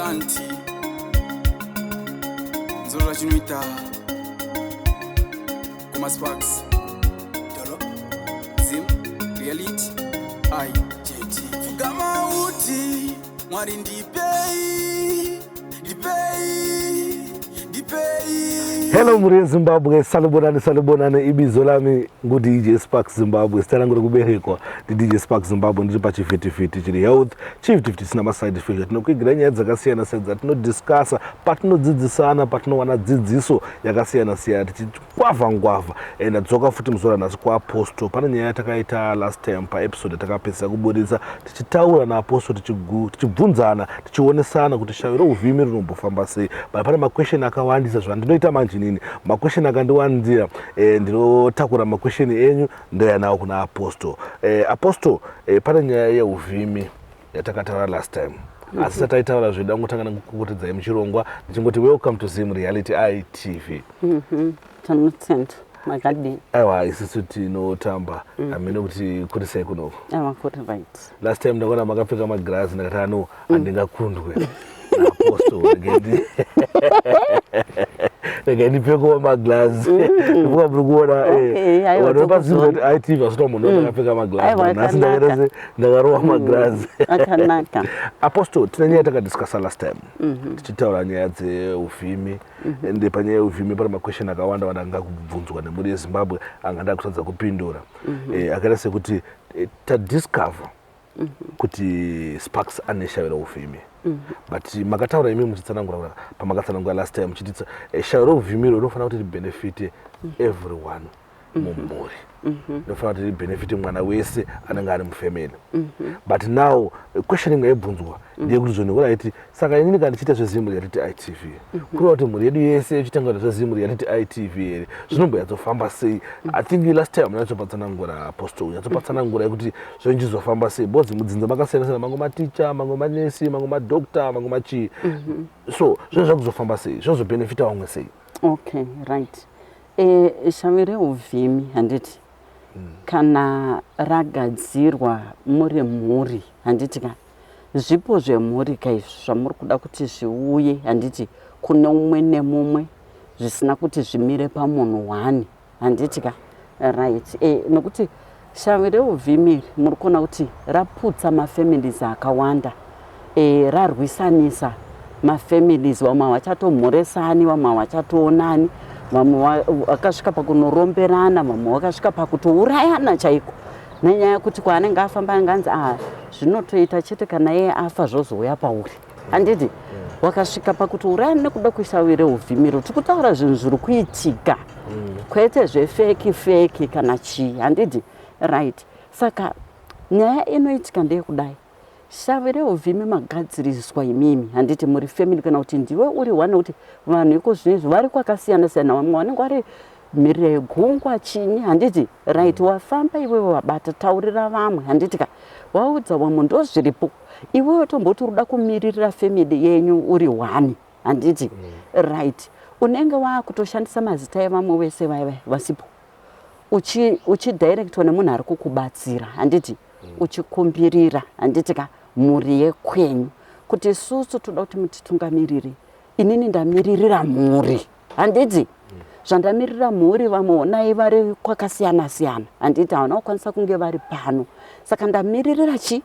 Kanti nzorora chinoita kumasparks dolo Zim Reality IJT. Pfugama uti Mwari ndipei, ndipei, ndipei. Hello mhuri yeZimbabwe, salibonani, salibonani. Ibizo lami nguDJ Sparks Zimbabwe, zita rangu rekuberekwa ndiDJ Sparks Zimbabwe. Ndiri pachivhitivhiti chiri health, chivhitivhiti chisina maside effect. Tinokuigira nyaya dzakasiyana siyana dzatinodiscussa, patinodzidzisana, patinowana dzidziso yakasiyana siyana, tichingwavha ngwavha. Ndadzoka futi muzuva ranhasi kuApostle. Pane nyaya yatakaita last time paepisode yatakapedzisa kuburitsa, tichitaura naApostle, tichibvunzana, tichionesana kuti shavi rouvhimi rinombofamba sei. But pane maquestion akawandisa. Zvandinoita manje inini, maquestion akandiwandira, ndinotakura maquestion enyu, ndoya nawo kuna Apostle. Apostle, pane nyaya yeuvhimi yatakataura last time, asi sataitaura zvedu, angotanga nekukukutidzai muchirongwa ndichingoti welcome to Zim Reality ITV. Tinotenda, makadini? Aiwa, isusu tinotamba, hamene kuti kuri sei kunoku. Aiwa, kuri right. Last time ndakaona makapfeka magirazi, ndakati ano handingakundwe naApostle, rega ndipfekewo maglazi ndifuka muri kuona. Okay, aiwa, Vanhu tokuzoona. vepaZim ITV vasina munhu akapfeka maglazi. Aiwa, Nhasi akanaka. ndakaita se ndakarova maglazi. Akanaka. Apostle, tine nyaya yatakadiscussa last time, tichitaura nyaya dzeuvhimi. Ende panyaya yeuvhimi pane maquestion akawanda wanda anga kubvunzwa nemhuri yeZimbabwe, anga ndakutadza kupindura, akaita sekuti tadiscover kuti Sparks ane shavi rouvhimi, but makataura imi muchitsanangura, pamakatsanangura last time muchiti shavi rouvhimi ro rinofanira kuti ribenefite everyone mumhuri, rinofanira kuti ribenefite mwana wese anenge ari mufamily. But now question imwe yaibvunzwa ndeyekuti zvoni, alright, saka inini kana ndichiita zveZim Reality ITV, kureva kuti mhuri yedu yese ichitanga kuita zveZim Reality ITV here? Zvinomboyatsofamba sei? I think last time munyatsopatsanangura, Apostle, unyatsopatsanangura yekuti zvinchizofamba sei, because mudzinza makasiyana siyana, mamwe maticha, mamwe manesi, mamwe madoctor, mamwe machii. So zvinhu zvakuzofamba sei? Zvinozobhenefita vamwe sei? Okay, right. Shavi reuvhimi, handiti, kana ragadzirwa muri mhuri, handiti ka, zvipo zvemhuri kaizvi zvamuri kuda kuti zviuye, handiti, kune umwe nemumwe, zvisina kuti zvimire pamunhu one, handiti ka? Right. Nokuti shavi reuvhimi iri, muri kuona kuti raputsa mafamilies akawanda, rarwisanisa mafamilies. Vamwe havachatomhoresani, vamwe havachatoonani, vamwe vakasvika pakunoromberana, vamwe vakasvika pakutourayana chaiko, nenyaya yekuti kwaanenge afamba anganzi a zvinotoita chete kana iye afa zvozouya pauri, handiti? Wakasvika pakutourayana nekuda kweshavi reuvhimiro. Tiri kutaura zvinhu zviri kuitika, kwete zvefake fake kana chii, handiti? Right. Saka nyaya inoitika ndeyekudai: shavi reuvhimi magadziriswa imimi, handiti, muri family, kana kuti ndiwe uri one, nekuti vanhu iko zvinezvi vari kwakasiyana siyana, vamwe vanenge vari mhirira yegungwa, chinyi, handiti? Right. Wafamba iwewe, wabata, taurira vamwe, handiti ka? Waudza vamwe, ndo zviripo. Iwewe tomboti uri kuda kumiririra family yenyu uri one, handiti? Right. Unenge waakutoshandisa mazita evamwe vese vaiva vasipo, uchidirectwa nemunhu ari kukubatsira, handiti? Uchikumbirira, handiti ka, mhuri yekwenyu, kuti isusu toda kuti mutitungamirire, inini ndamiririra mhuri, handiti? Zvandamirira mhuri, vamwe onai vari kwakasiyana siyana, handiti? Havana kukwanisa kunge vari pano, saka ndamiririra chi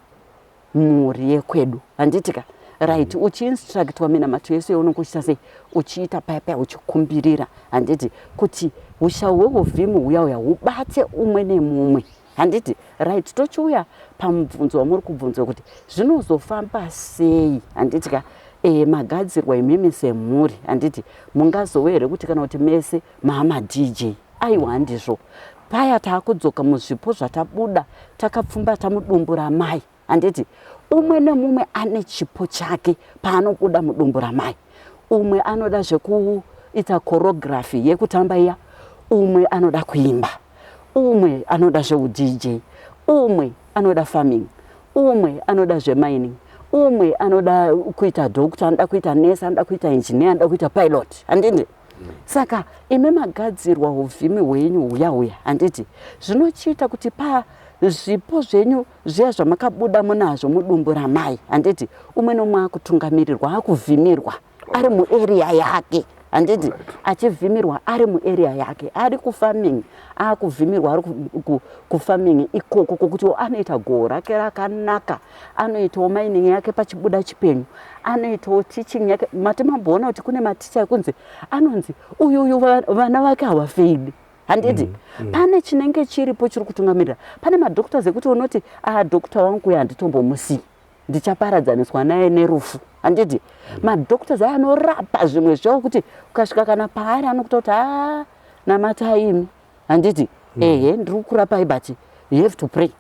mhuri yekwedu, handiti ka? Right. Uchiinstructwa minamato yese yaunenge uchiita sei, uchiita paya paya, uchikumbirira, handiti, kuti ushavi hweuvhimi huya uya hubate umwe nemumwe, handiti? Right. Tochiuya pamubvunzo wamuri kubvunzwa kuti zvinozofamba sei, handiti ka? Magadzirwa imimi semhuri, handiti? Mungazove here kuti kana kuti mese maamaDJ? Aiwa, handizvo. Paya taakudzoka muzvipo zvatabuda takapfumbata mudumbu ramai, handiti? Umwe nemumwe ane chipo chake paanobuda mudumbu ramai. Umwe anoda zvekuita choreography yekutamba iya, umwe anoda kuimba, umwe anoda zveuDJ, umwe anoda farming, umwe anoda zvemining, umwe anoda kuita doctor, anoda kuita nurse, anoda kuita engineer, anoda kuita pilot, handiti? Saka ime magadzirwa uvhimi hwenyu huya huya, handiti? Zvinochiita kuti pa Zvipo zvenyu zviya zvamakabuda munazvo mudumbu ramai, handiti? Umwe nomwe akutungamirirwa, akuvhimirwa ari muarea yake, handiti? Achivhimirwa ari muarea yake, ari kufarming, akuvhimirwa ari kufarming ikoko, kokuti anoita goho rake rakanaka, anoitawo mining yake pachibuda chipenyu, anoitawo teaching yake. Mati mamboona kuti kune maticha ekunzi anonzi uyu uyu vana vake havafeili, handiti? Pane chinenge chiripo chiri kutungamirira. Pane madoctors ekuti unoti, a doctor wangu uyu handitombomusii, ndichaparadzaniswa naye nerufu, handiti? Madoctors aya anorapa zvimwe zvavo kuti ukasvika kana paari anokuta kuti, a namatai imi, handiti? Ehe, ndiri kukurapai, but you have to pray,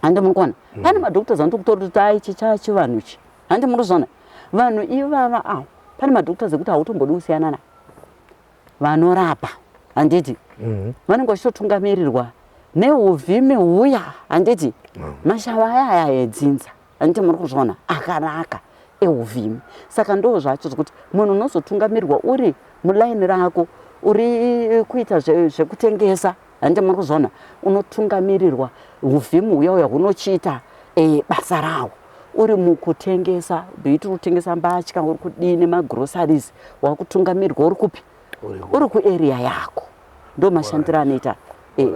handi muri kuona? Pane madoctors anotokutora kuti ai ichi chachivanhu ichi, handi muri kuzviona? Vanhu ivava avo, pane madoctors ekuti hautombodi kusiyana naye, vanorapa, handiti? Vanenge vachitotungamirirwa neuvhimi huya, handiti? Mashava aya aya edzinza, handiti muri kuzviona, akanaka euvhimi. Saka ndo zvacho zvekuti munhu unozotungamirirwa uri mulaini rako, uri kuita zvekutengesa, handiti muri kuzviona? Unotungamirirwa, uvhimi huya uya hunochiita basa rawo uri mukutengesa, beiti uri kutengesa mbatya, uri kudini, magroceries, wakutungamirwa uri kupi? Uri kuarea yako. Ndo mashandiro anoita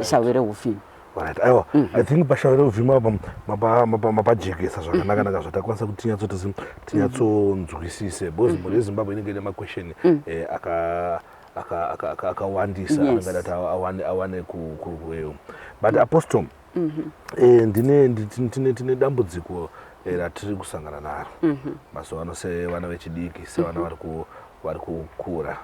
shavi reuvhimi. Right, aiwa, I think pashavi reuvhimi apa mapajekesa zvakanaka-naka zvatakwanisa kuti tinyatsonzwisise, because mhuri yeZimbabwe inenge ine maquestion akawandisa anenge adati awane kueyo. But Apostle, ndine tine dambudziko ratiri kusangana naro mazuva ano sevana vechidiki, sevana vari kukura,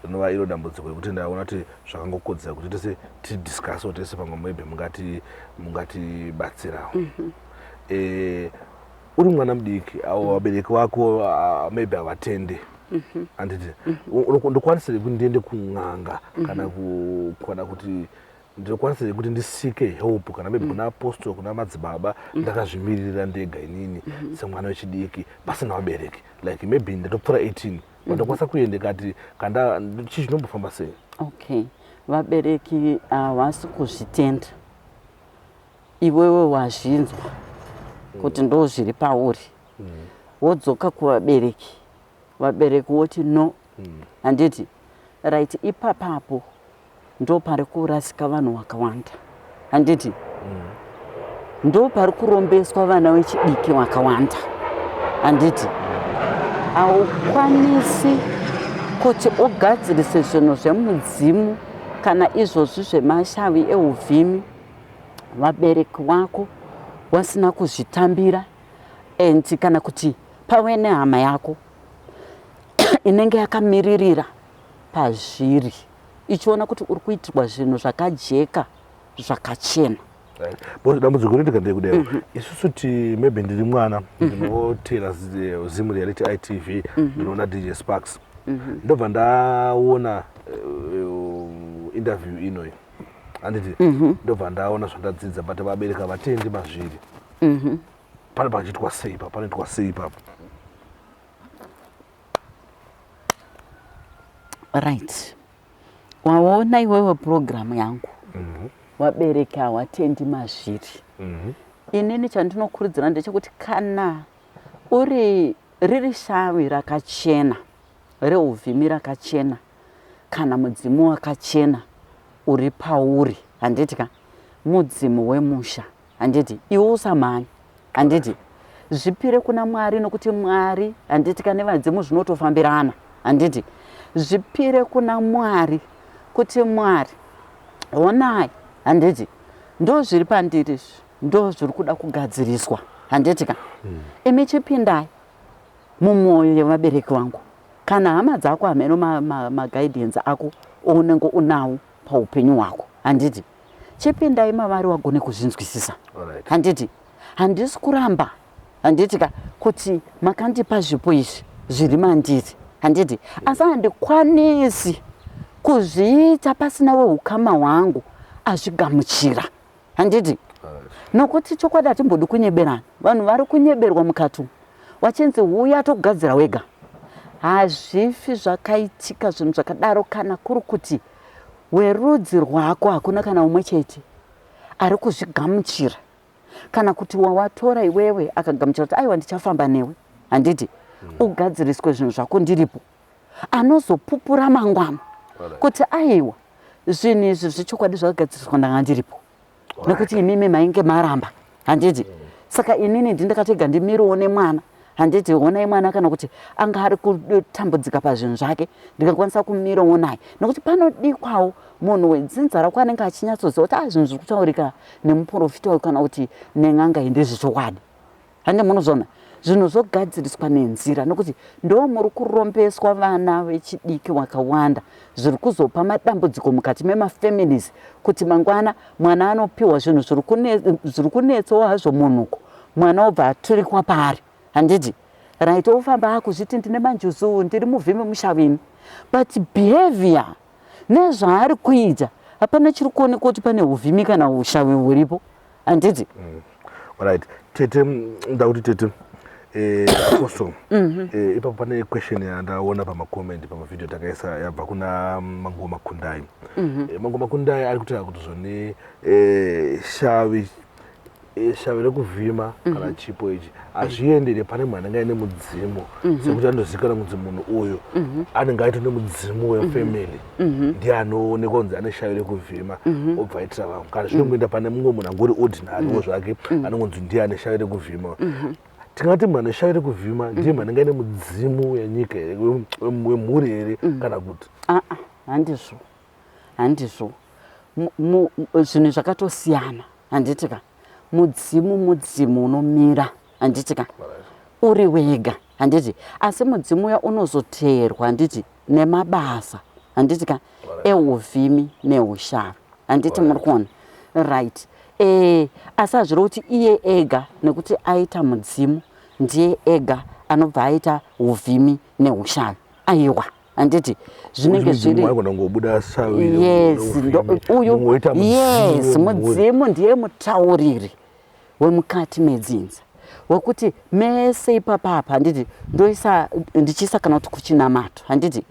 rinova iro dambudziko rekuti ndaona kuti zvakangokodzera kuti tese tidiscusewo tese pamwe, maybe mungatibatsirawo. Uri mwana mudiki, avo vabereki vako maybe havatende, handiti? Ndokwanisire kuti ndiende kun'anga kana kuti ndinokwanisa kuti ndiseeke help kana maybe kuna apostle, kuna madzibaba, ndakazvimirira ndega inini semwana wechidiki pasina vabereki, like maybe ndatopfuura 18, vandokwanisa kuenda kati kanda chii, chinombofamba sei? Okay, vabereki havasi kuzvitenda, iwewe wazvinzwa kuti ndo zviri pauri, wodzoka kuvabereki, vabereki woti no, handiti? Right, ipapapo ndo pari kurasika vanhu vakawanda, handiti? Ndo pari kurombeswa vana vechidiki vakawanda, handiti? Haukwanisi kuti ugadzirise zvinhu zvemudzimu kana izvozvi zvemashavi euvhimi vabereki wako wasina kuzvitambira, and kana kuti pave nehama yako inenge yakamiririra pazviri, ichiona kuti uri kuitirwa zvinhu zvakajeka, zvakachena. Because dambudziko rinoitika ndekudai, isusu ti maybe ndiri mwana, ndinotera Zim Reality ITV, ndinoona DJ Sparks, ndobva ndaona interview inoyi, handiti? Ndobva ndaona zvandadzidza, but vabereki havatendi mazviri. Pane pachiitwa sei pa panoitwa sei ipapo? Right, waona iwewe purogiramu yangu, vabereki havatendi mazviri. Inini chandinokurudzira ndechekuti kana uri riri shavi rakachena reuvhimi rakachena kana mudzimu wakachena uri pauri, handiti ka? Mudzimu wemusha, handiti? Iwe usamhanya, handiti? Zvipire kuna Mwari, nokuti Mwari, handiti ka, nevadzimu zvinotofambirana, handiti? Zvipire kuna Mwari kuti, Mwari, honai, handiti, ndo zviri pandiri izvi, ndo zviri kuda kugadziriswa, handiti ka? Imi chipindai mumwoyo yevabereki vangu kana hama dzako, hameno maguidance ako ounenge unawo paupenyu hwako, handiti? Chipindai mavari wagone kuzvinzwisisa, handiti? Handisi kuramba, handiti ka, kuti makandipa zvipo izvi zviri mandiri, handiti? Asi handikwanisi kuzviita pasina weukama hwangu azvigamuchira, handiti? Nokuti chokwadi hatimbodi kunyeberana. Vanhu vari kunyeberwa mukati umu, wachinzi uya tokugadzira wega. Hazvifi zvakaitika zvinhu zvakadaro kana kuri kuti werudzi rwako hakuna kana umwe chete. Ari kuzvigamuchira kana kuti wawatora iwewe akagamuchira kuti aiwa, ndichafamba newe, handiti? Ugadziriswe zvinhu zvako ndiripo, anozopupura mangwana kuti aiwa, zvinhu izvi zvechokwadi zvakagadziriswa ndanga ndiripo, nekuti imimi mainge maramba, handiti? Saka inini ndindakatega ndimiriwo nemwana, handiti? Honai mwana, kana kuti anga ari kutambudzika pazvinhu zvake, ndikakwanisa kumirawo naye, nekuti panodikwawo munhu wedzinza rako anenge achinyatsoziva kuti a zvinhu zviri kutaurika nemuprofita uyu kana kuti nen'anga iyi ndezvechokwadi, hande? Munozviona zvinhu zvogadziriswa nenzira, nokuti ndo muri kurombeswa vana vechidiki wakawanda, zviri kuzopa madambudziko mukati memafamilies, kuti mangwana mwana anopiwa zvinhu zviri kunetsawo hazvo munhuko, mwana obva aturikwa paari, handiti? Right, ofamba akuzviti ndine manjuzu, ndiri muvhimi mushavini, but behavior nezvaari kuita hapana chiri kuonekwa kuti pane uvhimi kana ushavi huripo, handiti? Right, tete, ndakuti tete, apostle, ipapo pane question yandaona pamacomment pamavhidhiyo takaisa, yabva kuna Mangoma Kundai. Mangoma Kundai ari kutaura kuti zvoni shavi rekuvhima kana chipo ichi hazviendere pane munhu anenge aine mudzimu, sekuti anozivikanwa kunzi munhu uyu anenge aito nemudzimu wefamily, ndiye anoonekwa kunzi ane shavi rekuvhima, obva aitira vamwe, kana zvinongoenda pane mumwe munhu angori ordinarywo zvake anongonzi ndiye ane shavi rekuvhima? Tingati munhu ane shavi rekuvhima ndiye munhu anenge aine mudzimu wenyika here, wemhuri here, kana kuti? Aa, handizvo, handizvo. Zvinhu zvakatosiyana, handiti ka? Mudzimu mudzimu unomira, handiti ka, uri wega, handiti? Asi mudzimu uya unozoteerwa, handiti, nemabasa, handiti ka, euvhimi neushavi, handiti? Muri kuona? Right, asi hazvirevi kuti iye ega, nekuti aita mudzimu, ndiye ega anobva aita uvhimi neushavi. Aiwa, handiti? Zvinenge zviri Waigona kungobuda shavi. Yes, uyu, yes, mudzimu ndiye mutauriri wemukati medzinza, wekuti mese ipapapa, handiti? Ndoisa ndichiisa kana kuti kuchinamato, handiti?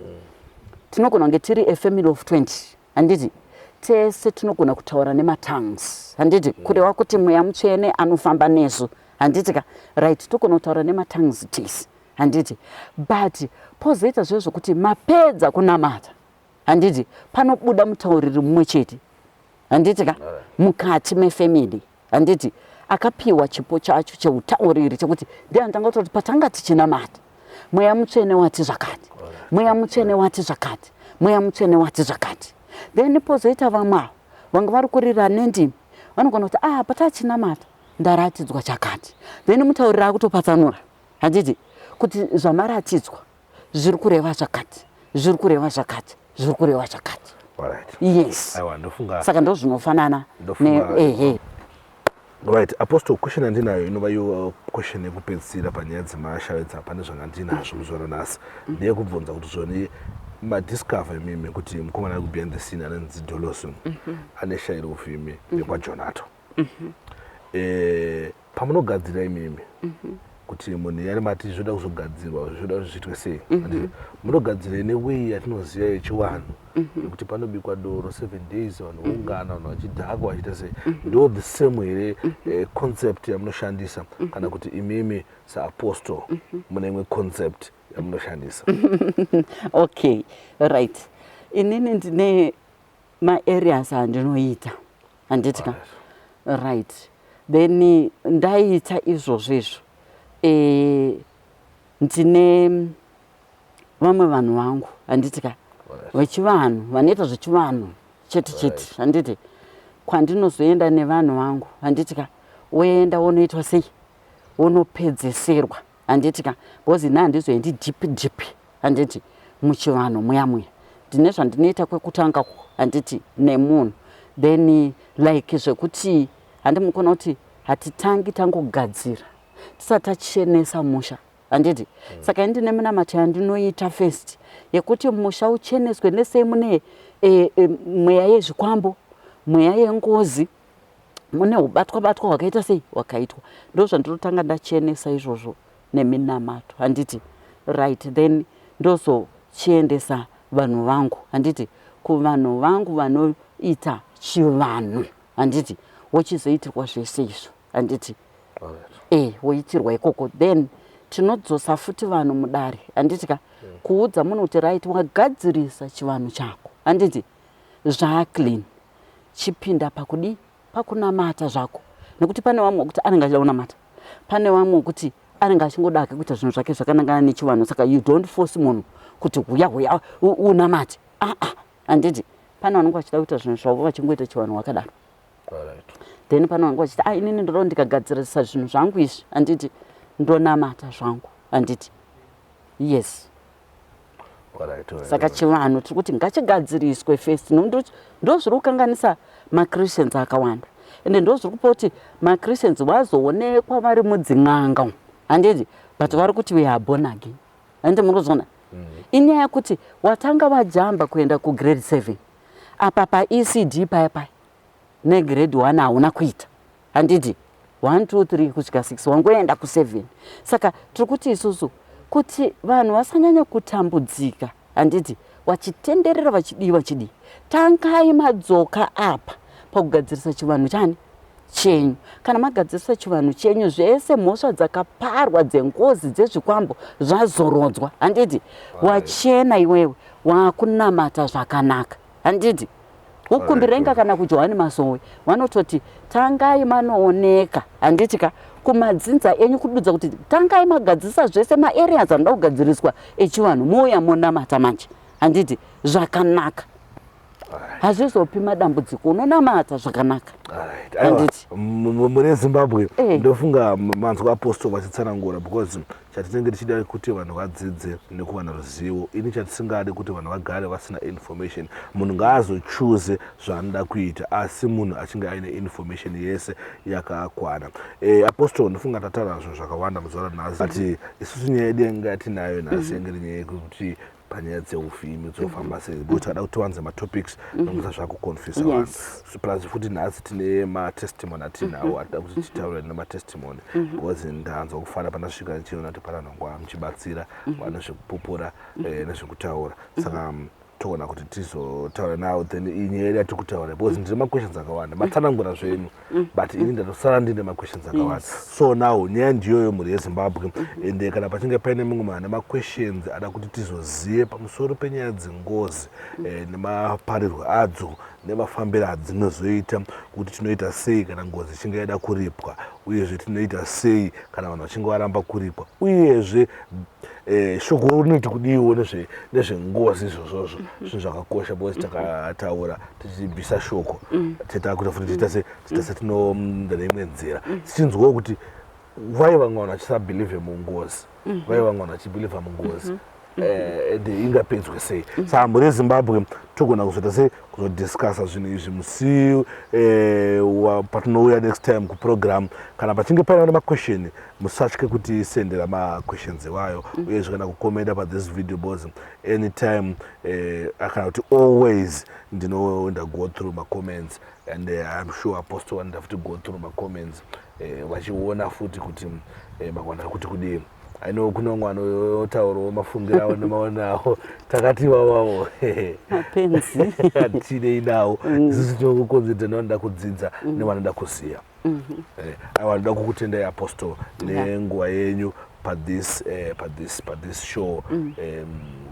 Tinogona kunge tiri a family of 20, handiti? Tese tinogona kutaura nematongues, handiti? Kureva kuti Mweya Mutsvene anofamba nesu, handiti ka? Right, togona kutaura nematongues tese, handiti? But pozoita zviyo zvokuti mapedza kunamata, handiti, panobuda mutauriri mumwe chete, handiti ka, mukati mefamily, handiti, akapiwa chipo chacho cheutauriri, chekuti ndiye anotanga kutaura kuti patanga tichinamata, Mweya Mutsvene wati zvakati, Mweya Mutsvene wati zvakati, Mweya Mutsvene wati zvakati. Then pozoita vamwe avo vanga vari kurira nendimi, vanogona kuti, ah, patachinamata ndaratidzwa chakati. Then mutauriri akutopatsanura, handiti, kuti zvamaratidzwa zviri kureva zvakati, zviri kureva zvakati, zviri kureva zvakati. Yes. Aiwa, ndofunga Saka ndo zvinofanana. Ehe. Right, apostle, question yandinayo inova iyo question yekupedzisira panyaya dzemashavedza pane zvanga ndinazvo muzuva ranhasi, ndeyekubvunza kuti zvoni madiscover imimi kuti mukomana ari kubehind the scene anonzi Dolosi ane shavi reuvhimi nekwaJonato, pamunogadzira imimi kuti munhu yari mati zvoda kuzogadzirwa, zvoda kuti zviitwe sei? Handiti munogadzira neway yatinoziva yechivanhu, yekuti panobikwa doro 7 days, vanhu voungana, vanhu vachidhakwa, vachiita sei? Ndo the same here concept yamunoshandisa, kana kuti imimi saapostle mune imwe concept yamunoshandisa? Okay, right, inini ndine maareas andinoita, handiti ka? Right, then ndaita izvozvo izvo, ndine vamwe vanhu vangu, handiti ka, vechivanhu vanoita zvechivanhu chete chete, handiti, kwandinozoenda nevanhu vangu, handiti ka, woenda wonoitwa sei, wonopedzeserwa, handiti ka, because ini handizoendi deep deep, handiti, muchivanhu muya muya. Ndine zvandinoita kwekutanga ko, handiti, nemunhu. Then like zvekuti handi mukona kuti hatitangi tangogadzira tisati tachenesa musha, handiti? Saka indine minamato yandinoita first yekuti musha ucheneswe nesei mune mweya yezvikwambo, mweya yengozi, mune ubatwa batwa hwakaita sei hwakaitwa. Ndo zvandinotanga ndachenesa izvozvo neminamato, handiti? Right, then ndozochiendesa vanhu vangu, handiti, kuvanhu vangu vanoita chivanhu, handiti? Wochizoitirwa zvese izvo, handiti? E, woitirwa ikoko, then tinodzosa futi vanhu mudare, handiti ka? Kuudza munhu kuti, right, wagadzirisa chivanhu chako, handiti? Zvaaclean, chipinda pakudii? Pakunamata zvako, nekuti pane vamwe wekuti anenge achida kunamata, pane vamwe wekuti anenge achingoda hake kuita zvinhu zvake zvakanangana nechivanhu. Saka you don't force munhu kuti huya, huya unamate. Aa, handiti? Pane vanenge vachida kuita zvinhu zvavo, vachingoita chivanhu wakadaro. Then pane vanenge vachiti, a, inini ndoda ndikagadzirisa zvinhu zvangu izvi, handiti, ndonamata zvangu, handiti? Yes. Saka chivanhu tiri kuti ngachigadziriswe first. Ndo zviri kukanganisa maChristians akawanda, ende ndo zviri kupa kuti maChristians vazoonekwa vari mudzin'anga umu, handiti? But vari kuti, "We are born again," handiti? Muri kuzviona? Inyaya yekuti watanga wajamba kuenda kugrade 7 apa, paECD paya paya negrade 1 hauna kuita, handiti? 1, 2, 3 kusvika 6, wangoenda ku7. Saka tiri kuti isusu kuti vanhu vasanyanya kutambudzika, handiti, vachitenderera, vachidii, vachidii, tangai madzoka apa pakugadzirisa chivanhu chani chenyu. Kana magadzirisa chivanhu chenyu zvese, mhosva dzakaparwa dzengozi, dzezvikwambo zvazorodzwa, handiti? Wachena iwewe, wakunamata zvakanaka, handiti? Ukumbirenga kana kuJohani Masowe, vanototi tangai manooneka, handiti ka, kumadzinza enyu, kududza kuti tangai magadzirisa zvese maareas anoda kugadziriswa echivanhu, mouya monamata manje, handiti? Zvakanaka, hazvizopi madambudziko, unonamata zvakanaka. Handiti? Mune Zimbabwe, ndofunga manzwa Apostle vachitsanangura, because chatinenge tichida kuti vanhu vadzidze nekuwana ruzivo. Ini chatisingadi kuti vanhu vagare vasina information. Munhu ngaazochuze zvaanoda kuita, asi munhu achinge aine information yese yakakwana. Apostle, ndofunga tataura zvinhu zvakawanda muzuva ranhasi, but isusu nyaya yedu yanga yatinayo nhasi yange iri nyaya yekuti panyaya dzeuvhimi dzofamba sei, because takada kuti tiwanze matopics nokuti zvakuconfuse vanhu. So, plus futi nhasi tine matestimony atinawo, atida kuti titaure nematestimony, because ndanzwa kufara pandasvika ndichiona kuti pana nhongwa muchibatsira vane zvekupupura nezvekutaura. Saka toona kuti tizotaura nawo. Then iyi nyaya yedu yatiri kutaura, because ndine maquestions akawanda, matsanangura zvenyu, but ini ndatosara ndine maquestions akawanda. So now nyaya ndiyoyo, mhuri yeZimbabwe. Ende kana pachinge paine mumwe munhu ane maquestions ada kuti tizozive pamusoro penyaya dzengozi nemaparirwo adzo nemafambiro adzinozoita, kuti tinoita sei kana ngozi ichinge yaida kuripwa, uyezve tinoita sei kana vanhu vachinge varamba kuripwa, uyezve shoko rinoti kudiwo nezvengozi, izvozvozvo zvinhu zvakakosha, because takataura tichibvisa shoko, tetakuita futi tiita se tiita setinoenda neimwe nzira, tichinzwawo kuti vai vamwe vanhu vachisabhilivhe mungozi, vai vamwe vanhu vachibhilivha mungozi, ende ingapedzwe sei. Saka mhuri yeZimbabwe, togona kuzoita sei kuzodiscussa zvinhu izvi musi patinouya next time kuprogram. Kana pachinge paine nemaquestion, musatye kutisendera maquestions iwayo, uyezve kana kukomenda pathis video, because anytime kana kuti always ndinoenda go through macomments, and I'm sure Apostle vanoenda futi go through macomments, vachiona futi kuti mangwana ari kuti kudii. I know kune vamwe vanotaurawo mafungiro avo nemaonero avo, takati vavavo Mapenzi. Hatinei nawo. Isusu tinokukonzedza nevanoda kudzidza nevanoda kuziva. Aiwa, ndoda kukutendai, Apostle, nenguva yenyu pathis pathis pathis show.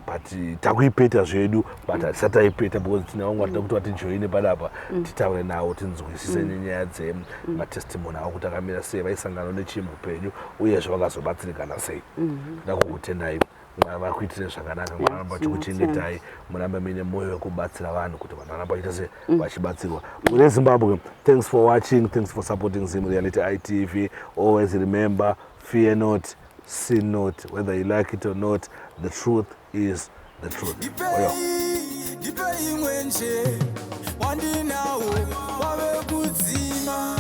But takuipeta zvedu, but hatisati taipeta, because tine vamwe vatida kuti vatijoine panapa, titaure navo, tinzwisise nenyaya dzematestimony avo kuti akamira sei, vaisangana nechii muupenyu, uyezve vakazobatsirikana sei. Ndoda kukutendai. Mwari vakuitire zvakanaka, Mwari varamba vachikuchengetai, murambe muine mwoyo wekubatsira vanhu, kuti vanhu varamba vachiita se vachibatsirwa. Mune Zimbabwe, thanks for watching, thanks for supporting Zim Reality ITV. Always remember, fear not, sin not, whether you like it or not, the truth is the truth. Oyo. Ndipei, ndipei mwenje wandinawo wave kudzima.